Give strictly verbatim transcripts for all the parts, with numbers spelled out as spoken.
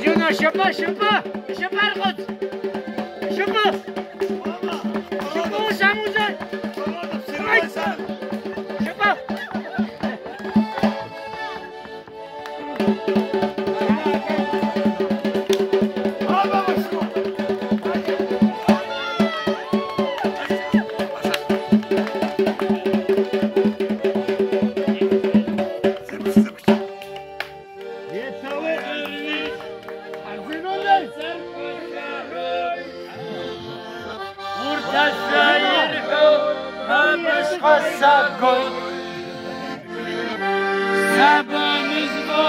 Џьуна, шьапы, шьапы, шьапы арҟәыҵ! Шьапы! Шьапы ус амуӡар! Ҳаит! Шьапы! Урҭ ашәа ирҳәо абасҟак сагоит. Сабанызбо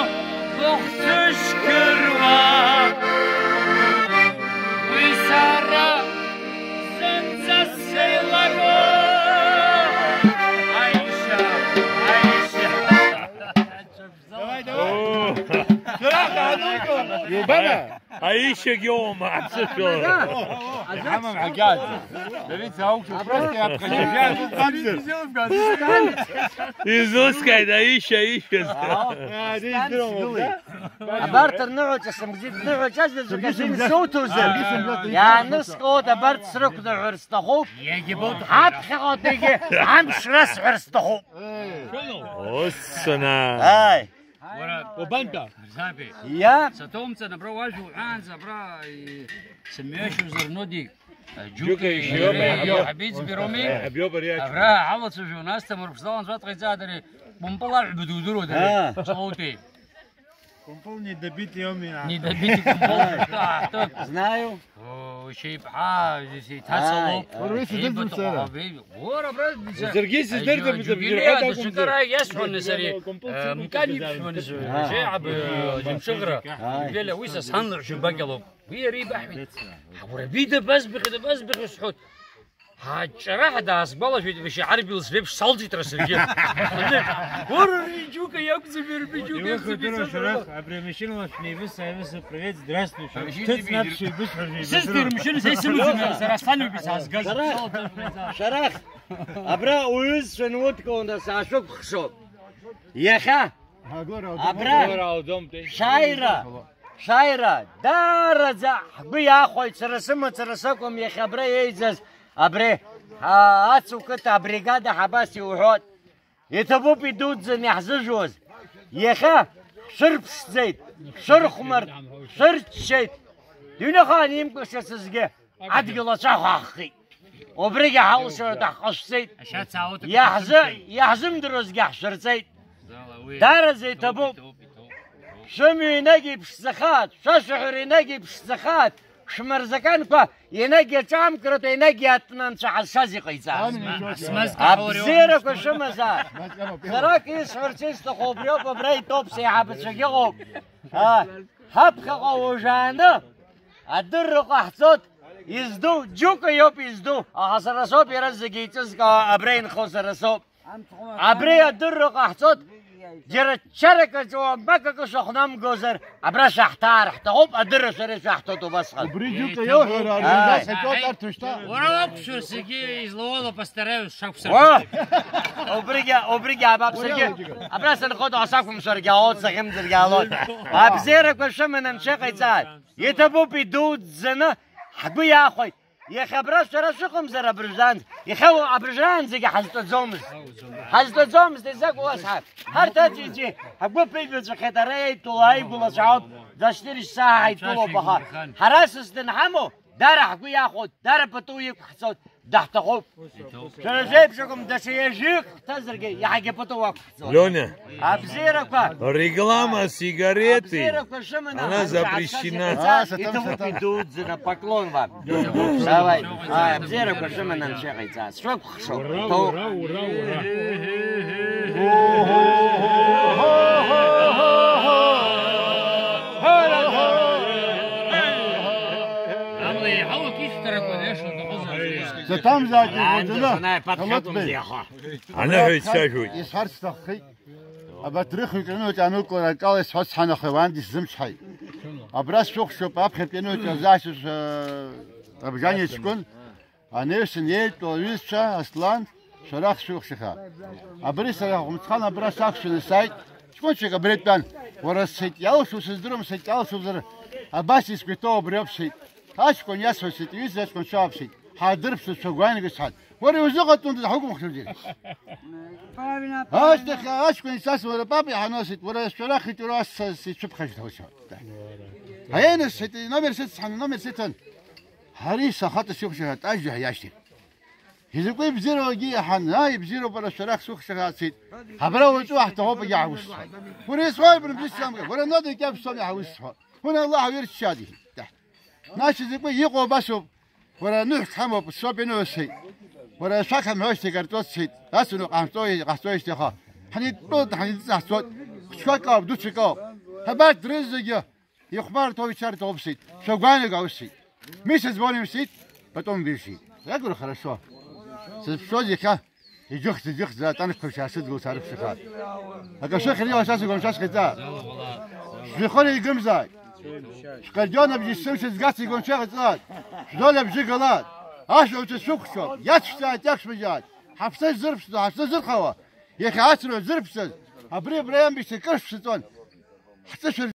быхәсышьқыруа, уи сара зынӡа сеилаго. Аиша, Аиша. Давай, давай. О. Шәара, а ну-ка. Иубама? Аишьагьы оума, аԥсышәала. Ҳамам ҳагьааӡа. Давид, саукәшо, просто иаԥхьаӡа. Изускааит, Аишьа, Аишьа. Абарҭ рныҳәаҿа сымгӡеит, рныҳәаҿа зыӡәк азин соуҭозар, иааныскылоит, абарҭ срықәныҳәар сҭахуп. Ҳаԥхьаҟатәигьы амш расҳәар сҭахуп. Ус, сана. Ааи. Уара, убантәа? Арзаби. Иа? Саҭоумҵан, абра уажәа уҳәаанӡа, абра, и, сымҩашьозар, Нодик. Џьука Џьука ишьиоуп, иҳәа-, иҳәа-, иҳәа-, иҳәа-, ҳабиӡбеи Роми. Иҳәа-, иҳәа-, иҳәа-, абра ҳалацәажәон, Асҭамыр Руслан, Зуаҭ ҟаиҵаадари, Кәымпыл аҳәба дудыруада, Аа. Ҵоутәи? Кәымпыл недобитый иоуми, а? Недобитый Кәымпыл, Ааи. Ҳтәы, ҳтәы. Знаю. О, шьеиԥҳа, иҭацалоуп. Ааи, ааи. Уара уи сыздырӡом сара. Еибыҭаху, еиб-, уара, абра, Уи саргьы сыздырӡом, иубилеи сыбжьы ада рҳәоит акәымзар. Шьыцара иасҳәаны сари, Кәымпыл э, Мкан иԥшәманы саҩ-, Ааи. Шьеиҳабы, э, Џьамшьыхра, Ааи. Ибелиа, уи са сҳан лыхәшьа гәакьалоуп. Уи иара ибаҳәеит. Уара бида базбихи, дабазбихи сҳәоит. Аҷҷараҳа даасгәалашәеит, Башьа Арбил зеиԥш салҵит саргьы. Уара, Џьука иакәӡам, иара Џьука Иуха иакәӡам, дыруа ицаз Шарах, ала. Абри амашьынала шәнеивыс-ааивыс привет, здравствуйте. Амашьына Ҭыҵны зегьы аԥшьеибысҳәар Сыздырам, ибадыруа. Мшьын, са исымоуӡам, сара Асланоуп исаазгаз. Шарах! Шарах! Абра уҩызцәа нудкыланы саашәықәхшоуп. Иахьа! Абра! Шаира! Шаира! Даараӡа ҳгәы иахәоит, сара сымацара сакәым иахьа абра еизаз абри, а, Ацу қыҭа абригада ҳабас иуҳәоит. Иҭабуп идуӡӡаны иаҳзыжәуаз. Иахьа шәырԥшӡеит, шәырхәмарт, шәырччеит. Дыҩныхан имкәа шьацызгьы адгьыл ацәа ҳәааххит. Убригьы ҳалшаратәы ҳҟашәҵеит. Ашьац аауҭ Иаҳзы-, иаҳзымдыруазгьы ҳшәырҵеит. Зала уи Дараӡа иҭабуп. Иҭоуп, иҭоуп, иҭоуп. Шәымҩа енагь иԥшӡахааит, шәашәаҳәара енагь иԥшӡахааит. Шәмырзаканқәа енагь иаҿамкратәы, енагь иатәны анцәа ҳазшаз иҟаиҵаз. Асмазка Абзиарақәа ҳаурион. Шәымазаап. Харак исҳәарц исҭаху убриоуп, абра итәоуп, сеиҳабацәагьы ыҟоуп. А, ҳаԥхьаҟа уажәааны адырра ҟаҳҵоит, изду, Џьука иоуп изду, аха сара соуп иара зегьы иҵызкаауа, абра инхо сара соуп. Абри адырра ҟаҳҵоит, џьара чарак аҿы уамак акы шәахәнамгозар, абра шәаҳҭаар ҳҭахуп, адырра шәара ишәаҳҭоит убасҟан. Убри Џьука иоуҳәара, Ааи. Арганизациа аҿы арҭ ушьҭа. Уара уақәшәо зегьы излауала постараиус шакәсыршәа. О! Убригьы, убригьы аабап саргьы. Абра санхоит, ҳәа сақәымшәаргьы аалоит, сахьымӡаргьы аалоит. Абзиарақәа шәыманы анцәа иҟаиҵааит. Иҭабуп идуӡӡаны, ҳгәы иахәеит. Иахьа абра шәара шәыҟамзар абыржәраанӡа, иахьа уа-, абыржәраанӡагьы ҳазтәаӡомызт. Ҳазтәаӡомызт, изакәу ас ҳа-, ҳарҭ аӡәи-ӡәи ҳгәы ԥыжәацәахьеит, ара еидтәалоу аигәылацәа ауп, дашьҭыршь саҳа ҳаидтәалоуп, аха ҳара сас дынҳамоу, дара ҳгәы иахәоит, дара пату иқәҳҵоит, даҳҭахуп. Шәара шәеиԥш акәым, даҽа ҩажәик ҳҭазаргьы, иаҳагьы пату уақәҳҵоит. Лёня. Абзиарақәа. Реклама сигареты. Абзиарақәа шыманы Она ҳазшаз запрещена. Иаҳәа иҭабуп идуӡӡаны, поклон вам. Давай. Ааи, абзиарақәа шыманы анцәа иҟаиҵаз. Шәықәхшоуп. Ура, Ҭоуп. Ура, ура, ура. Даҭамзааит, аанда ихәыҷны, санааи, аԥаҭхь Ҭамыҭ акәымзи беи. Аха. Аныҳәа ицәажәоит. Исҳәарц сҭаххеит. Абарҭ рыхҩык рымҩаҿ анукылара акала исҳәарц сҳәан, аха уаанӡа исзымчҳаит. Абра сшәыхәшоуп, аԥхьатәи ануаҿ азаашьцәа Абжьани ҷкәын, анаҩсан еидтәалоу аҩызцәа, Аслан, шәарах шәыхәшаха. Абри сара Ахәымцхан абра сақәшәаны сааит, ҷкәынцәак абра итәан. Уара сеит иалшо сыздыруам, сеит иалшозар абас исгәаҭоу абри ауп сеит. Аҷкәын иасҳәоит, сеит, иҩыза аҷкәынцәа ааԥсеит, ҳаадырԥшуеит, шәагәаанагаз ҳәа. Уара иузыҟаҵондаз ҳукәымхшәа џьара. Ашьҭахь аҷкәын исасуан, уара папа иҳаносит, уара шәара хитиура ас сицәыԥхашьҭ ҳәа. Аиеи, нас, сеит, номер сыцҳан, номер сыҭан. Ҳари сахаҵа сыхәшаха, Тажәи ҳәа иашьҭеит. Изакәи бзиарауагьы иаҳан, ааи, ибзиароуп, уара шәарах сыхәшаха ацеит. Абра уаҵәы уаҳҭахоуп, егьа ҳаусҳәа. Уара исуааи, бымжәы сзамга, уара нодагь иаԥсуам иаҳусҳәа. Ҳуна Аллаҳ уирччади. Нас изакәи иҟоу абасоуп. Уара ныҳәк ҳамоуп, соуп иануасеит. Уара шәак ҳамҳәоижьҭеи карҵоит сҳәеит. Ацуну ҟаҳҵои, ҟаҳҵоижьҭеи аха. Ҳанитәылт, ҳанитәылт ҳаҳцоит. Хәыҷқәак ауп, дуцәак ауп. Ҳабарҭ рызегьы ихәмарҭоу ицарҭоуп сҳәеит. Шәагәаанагауеи сҳәеит. Мисс Звоним сҳәеит, потом бежит. Я говорю, хорошо. Сызԥшуаз иахьа. Иџьыхӡа, иџьыхӡа, атанкқәа шьаасыдгыло саарыԥшьахааит. Акашәы хьырҩа лашьас игәамшәас ҟаиҵааит. Шәжәихыр еигымзааит. Шәкардион абжьы сымшьа згац игәамшәа ҟаҵааит. Шәдоля абжьы галааит. Ашәауцәа шәықәшәоуп. Иацәшәҵааит, иақәшәмыжьааит. Ҳаԥсы зырԥшӡо, ҳаԥсы зырхауа. Иахьа ацәырҳәа зырԥшӡаз. Абри абра иамбеижьҭеи кыр шәцаҵон. Ҳҵышәа